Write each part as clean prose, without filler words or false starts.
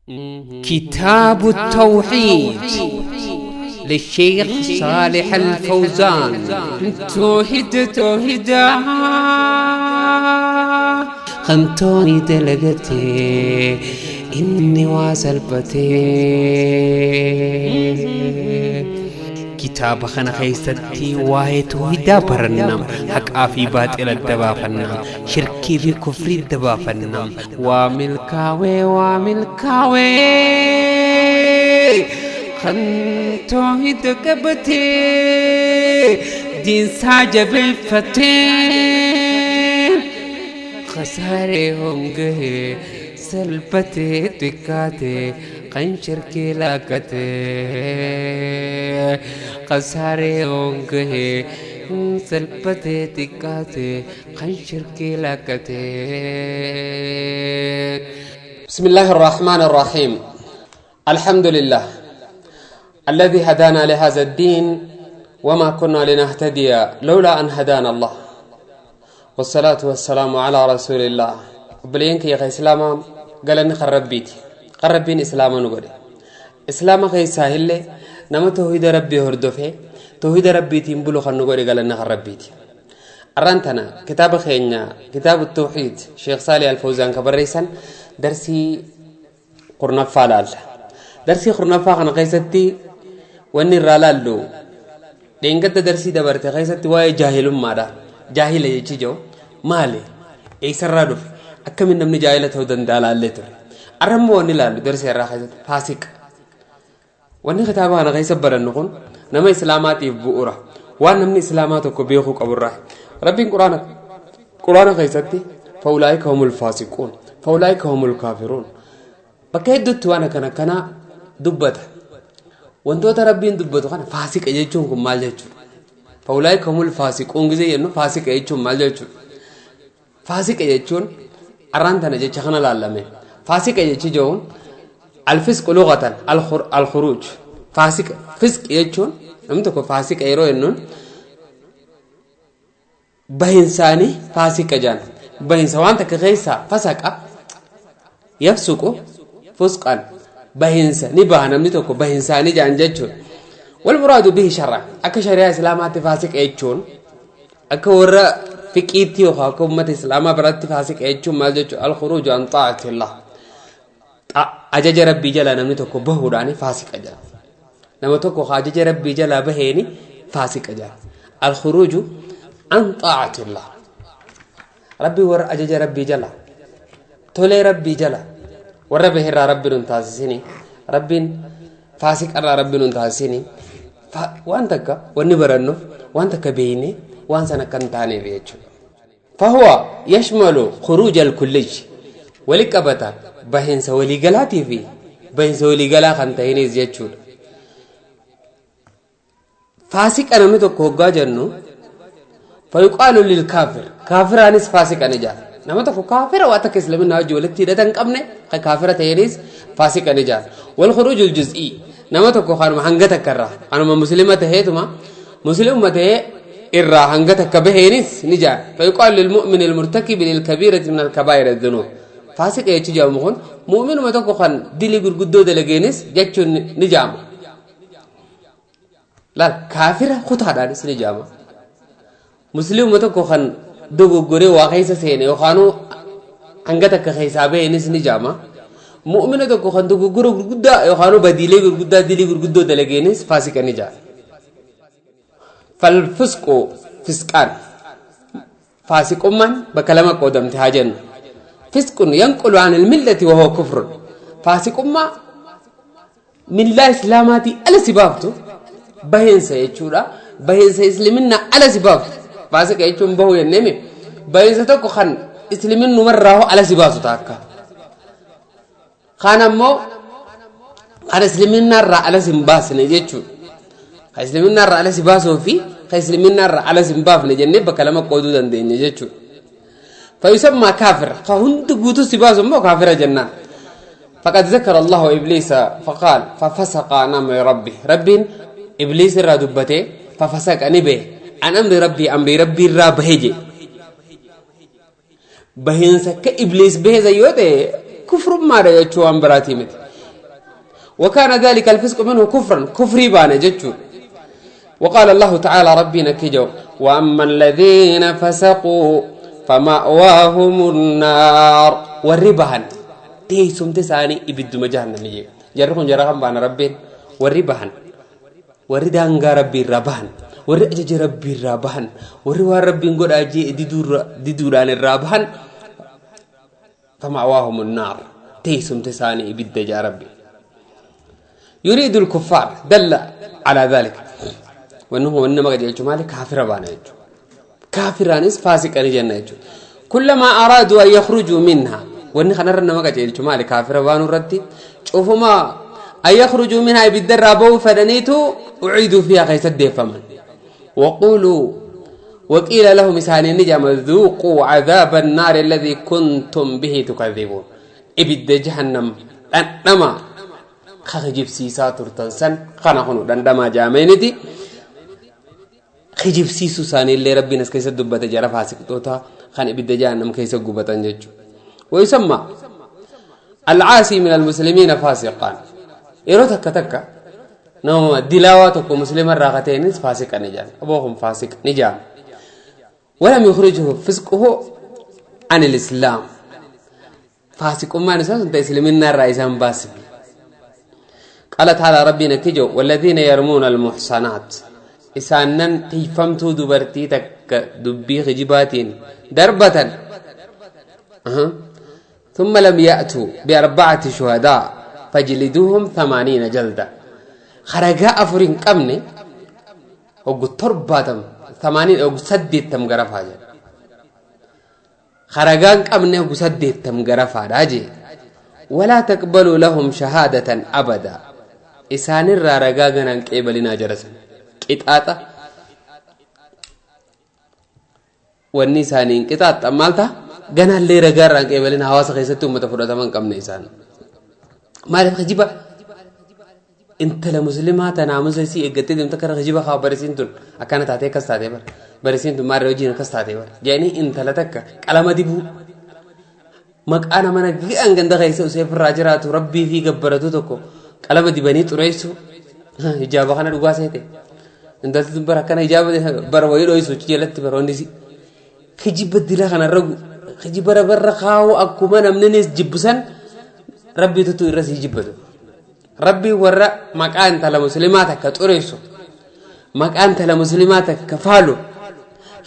كتاب التوحيد للشيخ صالح الفوزان. توحيد توحيدا خنتوني دلقتي إني واسلبتي. Kitaaba kana keessatti waa'ee tawhiidaa baranna, haqaa fi baaxila dabaafanna, shirkii fi kufrii dabaafanna. Waa milkaawee, waa milkaawee kan tawhiida qabatee diinsaa jabeeffatee, khasaaree hongahee salphatee xiqqaatee kan shirkii laakkatee, khasaaree hongahee salphatee xiqqaatee kan shirkii laakkatee. بسم الله الرحمن الرحيم. الحمد لله الذي هدانا لهذا الدين وما كنا لنهتدي لولا أن هدانا الله، والصلاة والسلام على رسول الله. Obboleeyyan kiyya ka islaamaa, galanni kan Rabbiiti, kan Rabbiin islaama nu godhe. Islaama keessaa illee nama tawhiida Rabbii hordofee tawhiida Rabbiitiin bulu kan nu godhe, galanni kan Rabbiiti. Arraan tana kitaaba keenya, kitaabu tawhiid, Sheekh Saalih Alfawzaan ka barreessan, darsii 10ffaa laalla. Darsii 10ffaa kana keessatti wanni irraa laallu, dheengadda darsii dabarte keessatti waa'ee jaahilummaadha. Jaahila jechi jiru maali, eessarraa dhufe, akkamiin namni jaahila ta'uu danda'a laallee ture. Arra immoo wanni laallu darsii irraa keessatti faasiqa. Wanni kitaaba kana keessa barannu kun nama islaamaatiif bu'uura, waan namni islaamaa tokko beekuu qaburraa. Rabbiin quraana keessatti فأولئك هم الفاسقون، فأولئك هم الكافرون, bakka hedduutti waan akkana akkanaa dubbata. Wantoota Rabbiin dubbatu kana, faasiqa jechuun kun maal jechuudha? فأولئك هم الفاسقون gisee jennu, faasiqa jechuun maal jechuudha? Faasiqa jechuun, arraan tana jecha kana laallame, faasiqa jechi jechuun الفسق لغة الخروج. Faasiqa, fisq jechuun, namni tokko faasiqa yeroo jennuun, bahinsaanii faasiqa jaan. Bahinsa waan takka keessaa, فسق يفسق فسقا, bahinsa ni baha namni tokko, bahinsaanii jaan jechuudha. والمراد به شرعا, akka shari'aa islaamaatti faasiqa jechuun, akka warra fiqiitti yookaan akka ummata islaamaa biratti faasiqa jechuun maal jechuudha? الخروج عن طاعة الله, ajaja Rabbii jalaa namni tokko bahuudhaan faasiqa jedhama. Nama tokko ajaja Rabbii jalaa baheeni faasiqa jedhama. الخروج عن طاعة الله. Rabbii warra ajaja Rabbii jalaa, tolee Rabbii jalaa warra baheerraa Rabbi nun taasisini. Rabbiin faasiqarraa Rabbi nun taasisini. Waan takka wanni barannuuf, waan takka beeyne waan sana akka hin taaneef jechuudha. فهو يشمل خروج الكلي, wali qabata bahinsa waliigalaatii fi bahinsa waliigalaa kan ta'inis jechuudha. Faasiqa namni tokko hoggaa jennu, فيقال للكافر, kaafiraanis faasiqa ni jedha. Nama tokko kaafira, waan takka islaminaa wajji walitti hidhata hin qabne, kan kaafira ta'eenis faasiqa ni jedha. والخروج الجزئي, nama tokko kanuma hanga takka irraa, kanuma muslima taheetuma, muslimuma tahee irraa hanga takka baheenis ni jedha. فيقال للمؤمن المرتكب للكبيرة من الكبائر الذنوب. Faasiqa jechi jedhamu kun mu'minuma tokko kan dilii gurguddoo dalageenis jechuun ni jedhama. Laal, kaafira kutaadhaanis ni jedhama. Muslimuma tokko kan dogoggoree waa keessa seene yookaanuu hanga takka keessaa baheenis ni jedhama. Mu'mina tokko kan dogoggora gurguddaa yookaanuu badiilee gurguddaa, dilii gurguddoo dalageenis faasiqa ni jedhama. فالفسق فسقان, faasiqummaan bakka lama qoodamte haa jennu. فسق ينقل عن الملة وهو كفر, faasiqummaa millaa islaamaatii ala si baaftu, bahinsa jechuudha, bahinsa islaminaa ala si baaftu. Faasiqa jechuun bahuu jenneemi. Bahinsa tokko kan islaminnumarraa ala si baasu taakka, kaan ammoo kan islaminaarraa ala si hin baasne jechuudha. Kan islaminaarraa ala si baasuu fi kan islaminaarraa ala si hin baafne jennee bakka lama qooduu dandeenya jechuudha. فيسمى كافر, فهند قوتو سباس مو كافر جنان. فقد ذكر الله إبليس فقال ففسق عن أمر ربه. رب إبليس را دبته، ففسق نبه عن أمر ربي, أمر ربي را بهجي. Bahinsa akka Ibliis bahe yootee, kufrummaadha jechuu waan biraatii miti. وكان ذلك الفسق منه كفرا كفري بانا جتشو. وقال الله تعالى ربنا كجو وأما الذين فسقوا فمأواهم النار والربهن تيسم تساني إبدو مجهنم يجي جرخون جرخون بانا ربين والربهن والردانغا ربي ربهن والرأجج ربي ربهن والروان ربي نقول أجي ديدوران الرابهن فمأواهم النار تيسم تساني إبدو جا ربي. يريد الكفار دل على ذلك وأنه وإنما قد يجوا مالك كافر بانا يجوا كافرانس فاسق الجنة يجوا كلما أرادوا أن يخرجوا منها وإن خنرنا ما قد يجوا مالك كافر بانو ردي شوفوا ما أن يخرجوا منها بالدرابو فدنيتو أعيدوا فيها خيس الدفمن وقولوا وقيل لهم ساني نجم ذوقوا عذاب النار الذي كنتم به تكذبون إبد جهنم أنما خجب سيسا ترتنسن خنخنو دندما جامينتي خجب سيسو ساني اللي ربي ناس كيس دبته جرى فاسق توتا خان إبد جهنم كيس غبتن جچو. ويسمى العاصي من المسلمين فاسقان يرو تك تك نو دلاواتك مسلم الراقتين فاسق نجان ابوهم فاسق نجان ولم يخرجه فسقه عن الاسلام فاسق ما نساس انت اسلمنا الرئيسان باسم. قال تعالى ربنا كجو والذين يرمون المحصنات إسانن تيفمتو دبرتي تك دبي خجباتين دربة ثم لم يأتوا بأربعة شهداء فجلدوهم 80 جلدة خرجاء أفرين قمني وقو ترباتم 80 وقو سديتم غرفا خرجان قمني وقو سديتم غرفا راجي ولا تقبلوا لهم شهادة أبدا إسان الرارقا غنان قبلنا جرسن قطاطة والنسانين قطاطة مالتا غنان لي رقاران قبلنا حواس خيستو متفرطة من قمنا إسان مالف خجيبة انت لمسلمات ناموس سي اگتي دم تكر خجيبة خا برسين تون اكانت تاتي كستاتي بر برسين تون مار وجين كستاتي بر يعني انت لتك قلم ديبو مقانا من غان غند خيسو سيف راجراتو ربي في ገበረቱ ተኮ ቀለበ ዲበኒ ጥሬሱ ሂጃባ ከነ ዱጋ ሰይቴ እንደ ትበር ከነ ሂጃብ በር ወይ ዶይሱ ጀለት በር ወንዲ ኺጂብ ዲላ ከነ ረጉ ኺጂብ በር ኻው አኩመ ነምንስ ጅብሰን ረቢ ትቱ ይረስ ይጅበቱ ረቢ ወራ መቃን ተለ ሙስሊማት ከጥሬሱ መቃን ተለ ሙስሊማት ከፋሉ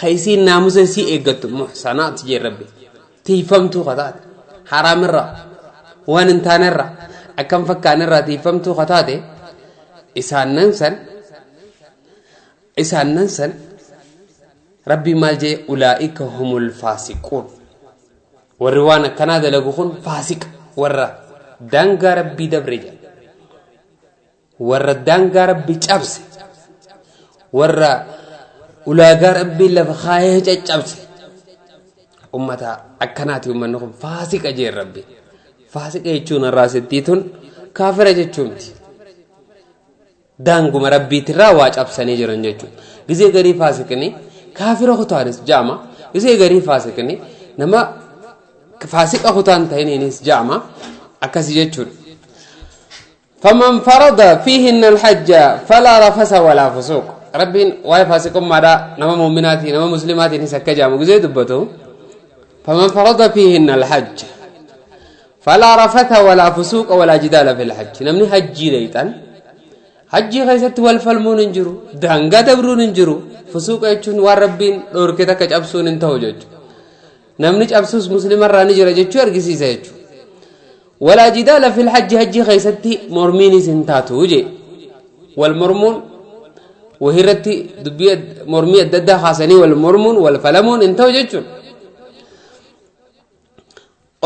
ኸይሲ ናሙሰ ሲ ኤገቱ ሙህሰናት ጀረቢ تيفمتو خطات حرام الرا وان انتان الرا اكم فكان الرا تيفمتو خطاتي إسان ننسن ربي مالجي أولئك هم الفاسقون والروانا كنادا لغوخون فاسق ورا دانغا ربي دبرجا ورا دانغا ربي چابس ورا أولاغا ربي لفخايه چابس ummata akkanaati ummanni kun faasiqa jeen rabbi faasiqa jechuun irraa kaafira jechuumti daanguma rabbiitirraa waa cabsanii jiran jechuudha. Gizee garii faasiqni kaafira kutaanis jaama gizee garii faasiqni nama faasiqa kutaan ta'iniinis jaama akkasi jechuudha. فمن فرض فيهن الحج فلا رفث ولا فسوق ربين واي فاسقummaadha nama mu'minaati nama muslimaatiinis akka jaamu gizee dubbatu فمن فرض فيهن الحج فلا رفث ولا فسوق ولا جدال في الحج نمني حجي ليتان حجي خيست والفلمون انجرو دانغا دبرون انجرو فسوق يچون وربين دوركتا كچبسون انتو جچ نمني چبسوس مسلم راني جرا جچو ارغسيسا جچو ولا جدال في الحج حجي خيست مرميني سنتاتو جي والمرمون وهرتي دبي مرمي الددا خاصني والمرمون والفلمون انتو جچو.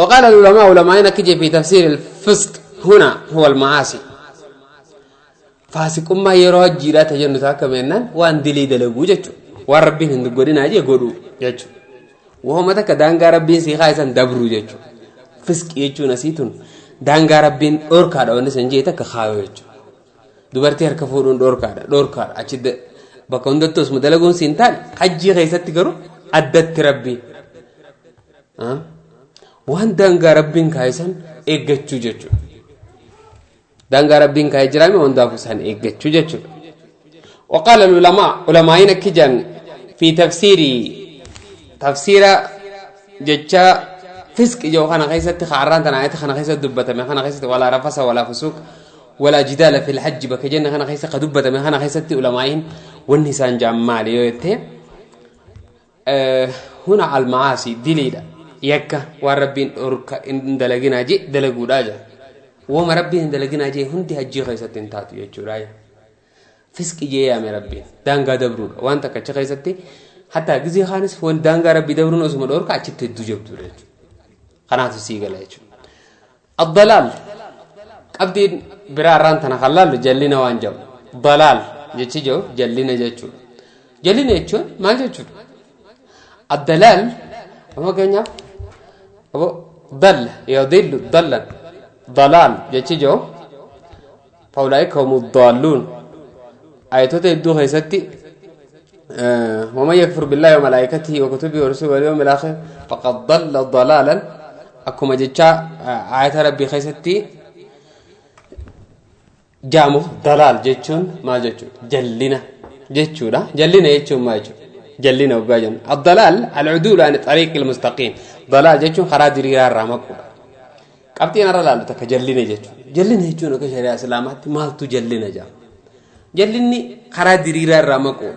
وقال العلماء علماء كجي في تفسير الفسق هنا هو المعاصي فاسق ما يرو جيرا تجنتا كمنن وان دلي دلغو جچو وربي هند غدنا جي غدو جچو وهو متى دانغا ربي سي خايسن دبرو جچو فسق يچو نسيتون دانغا ربين دوركا دون سنجي تك خايو جچو دبرتي هركفودون دوركا دوركا اچد بكوندتوس مدلغون سينتان حجي خيست غرو ادت ربي ها وان دانغا ربين كايسن ايغچو جچو. Daangaa Rabbiin kaa'ee jiraame hundaafuu isaan eeggachuu jechuudha. وقال العلماء علماء كجن في تفسير تفسير جتشا فسق جو خنا خيست خعران تنا خنا خيست دبته من خنا خيست ولا رفس ولا فسوق ولا جدال في الحج بكجن خنا خيست قدبته من خنا خيست علماء والنسان جمال يوته هنا على المعاصي دليل يكا وربين أرك إن دلقنا جي دلقوا راجع وما ربي إن دلقنا جي هندي هجي خيست انتاتو يجورايا فسق جي يا ربي دانغا دبرون وانت كتش خيستي حتى جزي خانس فون دانغا ربي دبرون أسمه دورك أشت تدوجب دورج قناة سيجا ليش الضلال أبدي براران تنا جلنا وانجب ضلال جتشي جو جلنا جتشو جلنا جتشو ما جتشو الدلال أما كنيا أبو ضل يضل ضلا ضلال جتشي جو فأولئك هم الضالون آياتو تبدو هيستي ومن يكفر بالله وملائكته وكتبه ورسله واليوم الآخر فقد ضل ضلالا أكما جتشا آيات ربي خيستي جامو ضلال جتشون ما جتشون جلنا جتشونا جلنا جتشون ما جتشون جلنا وباجن الضلال العدول عن الطريق المستقيم ضلال جتشون خراج ريار رامكو قبتين رلالو تك جلنا جتشون جلنا جتشون كشريعة سلامات مالتو جلنا جا جلني خراج ريار رامكو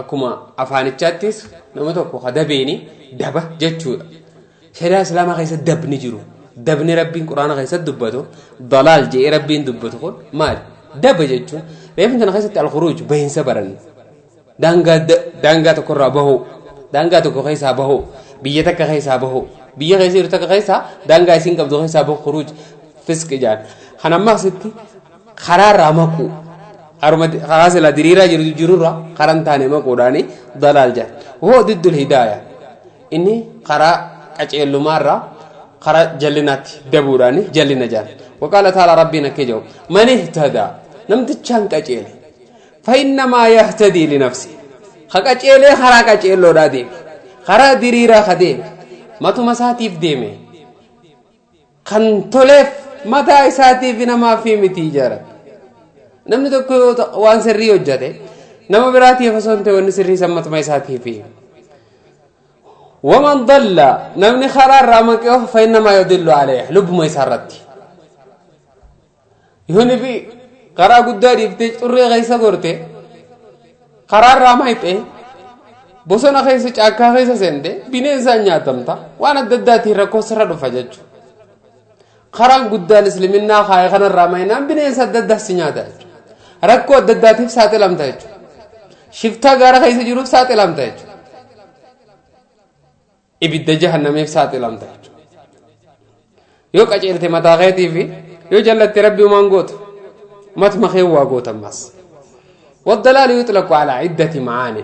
akkuma afaanichaattis nama tokko kadabeeni daba jechuudha. Shari'aa Islaamaa keessa dabni jiru. Dabni Rabbiin Quraana keessatti dubbatu dalaal jedhee Rabbiin dubbatu kun maali? Daba jechuun reefni kana keessatti al-khuruuj bahiinsa baranne. Daangaa tokkorraa bahuu, daangaa tokko keessaa bahuu, biyya takka keessaa bahuu, biyya keessa jiru takka keessaa daangaa isiin qabdu keessaa bahuu khuruuj fisq jedhan. Kan amma asitti karaarraa maquu karaa sila diriiraa jirurra karan taane maquudhaani dalaal jedha. Woo diddul hidaaya inni karaa qaceellumaarraa karaa jallinaatti dabuudhaani jallina jedha. Waqaala taala rabbiin akka jedhu man ihtadaa namtichaan qaceele فإنما يهتدي لنفسه ka qaceelee karaa qaceelloodhaa deeme karaa diriiraa ka deeme matuma isaatiif deeme kan toleef mataa isaatiif namaaf miti ijaara. Namni tokko waan sirrii hojjate nama biraatiif osoo hin ta'in wanni sirrii san matuma isaatiif. ومن ضل namni karaa irraa maqee فإنما يضل عليه lubbuma isaarratti. Yooni fi karaa guddaa dhiiftee curree keessa gorte karaa irraa maqee bosona keessa caakkaa keessa seente bineensaan nyaatamta waan adda addaatiin rakkoo sirra dhufa jechuudha. Karaan guddaan isliminnaa kaayee kanarraa maqnaan bineensa adda addaas si nyaata jechuudha. Rakkoo adda addaatiif saaxilamta jechuudha. Shiftaa gaara keessa jiruuf saaxilamta jechuudha. Ibidda jahannameef saaxilamta jechuudha. Yoo qaceelte mataa keetii fi yoo jallatte rabbi uumaan gootu matuma kee waa gootammas. والضلال يطلق على عدة معان.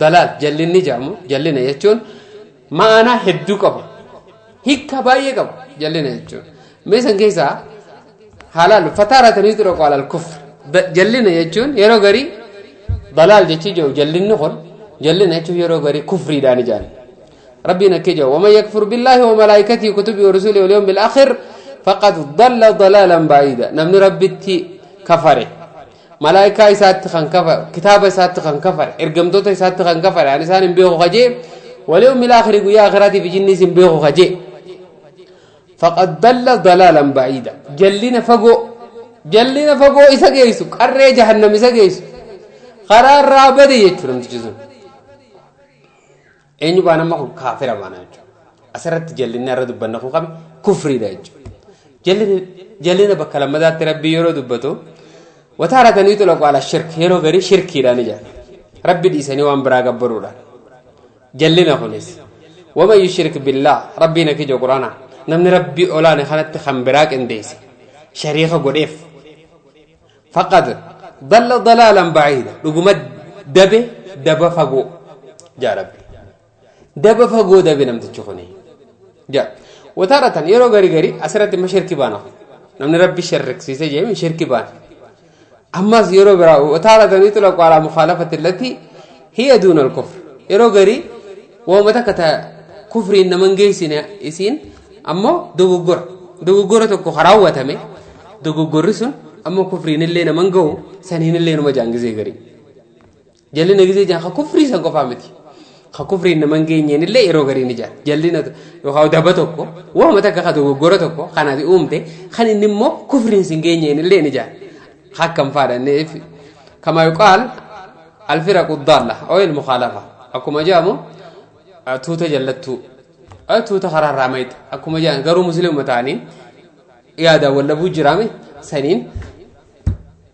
ضلال جلني جامو جلنا يجون معنا هدو قبا هيك بايه قبا جلنا يجون مثلا كيسا حلال فتارة يطلق على الكفر جلنا يجون يرو غري ضلال جتي جو جلنا خل جلنا يجون يرو غري كفري داني جان ربنا كيجو ومن يكفر بالله وملائكته وكتبه ورسله واليوم بالآخر فقد ضل ضلالا بعيدا. نمن ربتي كفره ملائكة إسات خان كفر كتاب إسات خان كفر إرجمتوت إسات خان كفر يعني سان بيغو خجي واليوم الآخر يا آخراتي في جنة بيغو خجي فقد ضل ضلالا بعيدا. جلنا فقو جلنا فقو إسا جيسو قرر جهنم إسا جيسو قرار رابدي يجرم تجزون إني بانا ما هو كافر بانا يجو أسرت جلنا رد بنا خو قام كفري ده يجو جلنا بكلام مدى ربي يرو دبتو وتارة يطلق على الشرك يرو غري شركي راني جان ربي ديسني وان برا غبرودا جلنا خلص وما يشرك بالله ربي نكيجو قرانا نمن ربي اولاني خلت خمبراك انديس شريخه غديف فقد ضل ضلالا بعيدا لغم دبه دبه فغو جا ربي دبه فغو دبه نمتچخوني جا وتارة يرو غري غري اسرت مشركي بانا نمن ربي شرك سيسه جي شركي بانا أما يرو برا وتارة يطلق على مخالفة التي هي دون الكفر يرو غري ومتى كفر إن من جيسنا إسين أما دوغور دوغور تكو خراوة تمي Dogoggorri sun amma kufriin illee naman gahu saniin illee numa jaan gizee garii. Jallina gizee jaan ka kufrii san qofaa miti. Ka kufriin naman geenyeen illee yeroo garii ni jaan. Jallina yookaan daba tokko waama takka ka dogoggora tokko kan ati uumte kan inni immoo kufriin sin geenyeen illee ni jaan. Akkam faadhanneef kama yuqaal alfiraqu daalla oo ilmukhaalafa akkuma jedhamu tuuta jallattuu tuuta karaarraa mayxa akkuma jedhan garuu musliima ta'anii yaadaan wallabuu jiraame saniin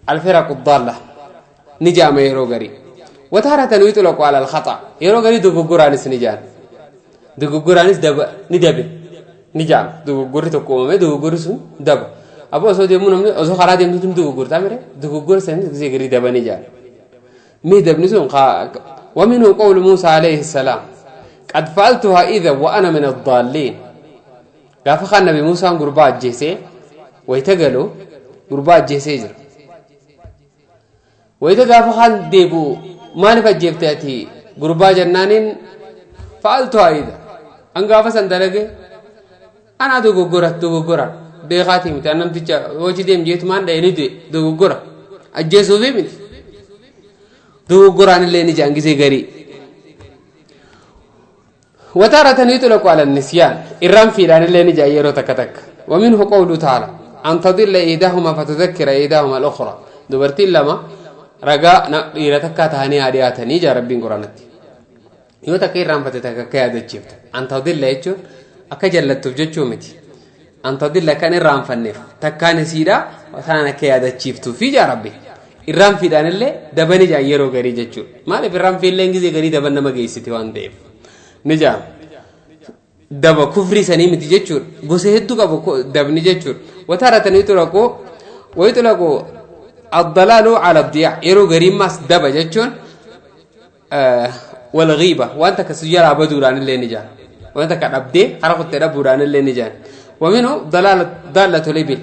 alfiraqu daalla ni jedhama yeroo garii. Wataaratan yuxlaqu ala alkhaxa yeroo garii dogoggoraanis ni jedhan dogoggoraanis ni dabe ni jedhama dogoggorri tokko uumame dogoggorri sun daba. Abbo osoo deemuu namni osoo karaa deemtutu dogoggortaa mire dogoggora sanis gisee garii daba ni jedhan. Mee dabni sun ومنه قول موسى عليه السلام قد فعلتها إذا وأنا من الضالين. gaafa kaan nabi Muusaan gurbaa ajjeesee wayita galu gurbaa ajjeesee jira. Wayita gaafa kaan deebi'u maaliif ajjeefte ati gurbaa jennaaniin fa'altuhaa idha an gaafa san dalage anaa dogoggora dogoggora beekaatii miti an namticha hojii deem jeetumaan dha'e ni du'e dogoggora ajjeesuufi miti dogoggoraan illee ni jaan gisee garii. وتارة يطلق على النسيان الرم في لان اللي نجا يرو تك تك. ومنه قوله تعالى أن تضل إيداهما فتذكر إيداهما الأخرى. دبرتي لما رجاء إلى تكا تهني هدياتني جا ربين قرانتي يو تك الرم فتتك كيا دجيبت أن تضل يجو أكجلت تفججو متي أن تضل كان الرم فنف تكان سيدا وثانا كيا دجيبت في جا ربي الرم في لان اللي دبني جا يرو غري ججو ما في الرم في اللي انجزي غري دبن ما جيستي وان ديف نجا دبا كفري سني متي جچور غوسه هدو قبو دبني جچور. وتارة يطلقو ويطلقو الضلال على الضياع يرو غريم ماس دبا جچون والغيبة وانت كسجل بدوران اللي نجا وانت كدبدي حرقت دبوران اللي نجا. ومنه ضلال ضالة الإبل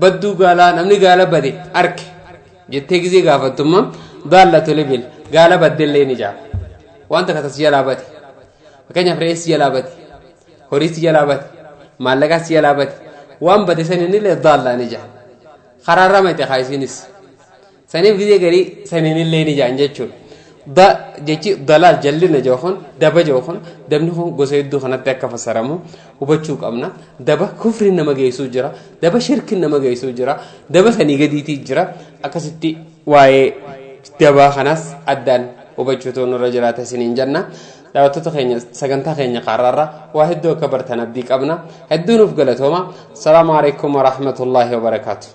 بدو قالا نمني قالا بدي أرك جتة غزي غافتم ضالة الإبل قالا بدل اللي نجا وانت كسجل بدي fakkeenyaaf re'ees jalaa bate horiis jalaa bate maallaqaas jalaa bate waan bate saniinillee daallaa ni jaan karaarraa mate haayisiinis saniif gisee garii saniinillee ni jaan jechuudha. Jechi dalaal jallina jechuun daba jechuun dabni kun gosa hedduu kanatti akka fassaramu hubachuu qabna. Daba kufriin nama geessuu jira, daba shirkiin nama geessuu jira, daba sanii gadiitii jira. Akkasitti waa'ee dabaa kanas addaan hubachuutu nurra jiraata isiniin jenna. Daawwattoota keenya sagantaa keenya qaarraarra waa hedduu akka bartan abdii qabna. Hedduu nuuf galatooma. Assalaamu alaikum warahmatullaahi wabarakaatu.